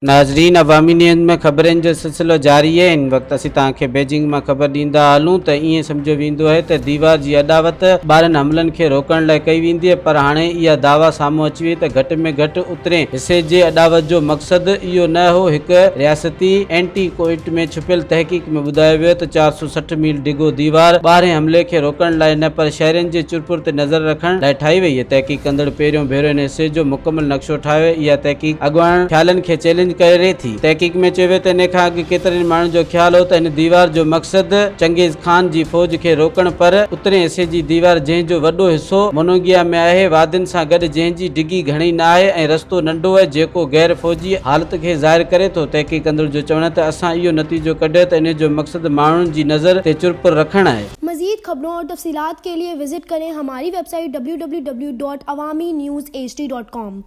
ناظرين عوامي نيوز ۾ خبرن جو سلسلو جاري آهي هن وقت اسين توهان کي بيجنگ مان خبر ڏيندا هلون ته ائين سمجهيو ويندو آهي ته ديوار جي اڏاوت ٻاهرين حملن کي روڪڻ لاء ڪئي ويندي آهي پر هاڻي اها دعويٰ سامهون اچي وئي ته گهٽ ۾ گهٽ اترين حصي جي اڏاوت جو مقصد اهو نه هو هڪ رياستي اينٽي ڪوئٽ ۾ ڇپيل تحقيق ۾ ٻڌايو ويو ته 460 ميل ڊگهو ديوار ٻاهرين حملي کي روڪڻ لاء نه پر شهرين جي چرپر تي نظر رکڻ لاء ٺاهي وئي آهي تحقيق ڪندڙ پهريون ڀيرو هن حصي جو مڪمل نقشو ٺاهيو اها تحقيق اڳواڻن خيالن کي چئلينج ڪري ٿي. تحقيق ۾ چيو ويو ته ان کان اڳ ڪيترن ئي ماڻهن جو خيال هو ته هن ديوار جو مقصد چنگيز خان جي فوج کي روڪڻ پر اترين حصي جي ديوار جنهن جو وڏو حصو منوگيا ۾ آهي وادين سان گڏ جنهن جي ڊگهي گهڻي نه آهي ۽ رستو ننڍو آهي جيڪو غير فوجي حالت کي ظاهر ڪري ٿو. تحقيق ڪندڙ جو چوڻ آهي ته اسان اهو نتيجو ڪڍيو ته ان جو مقصد ماڻهن جي نظر تي چرپر رکڻ آهي. مزيد خبرون اور تفصيلات ڪي ليي وزٽ ڪرين هماري web site www.awamiNewsHD.com.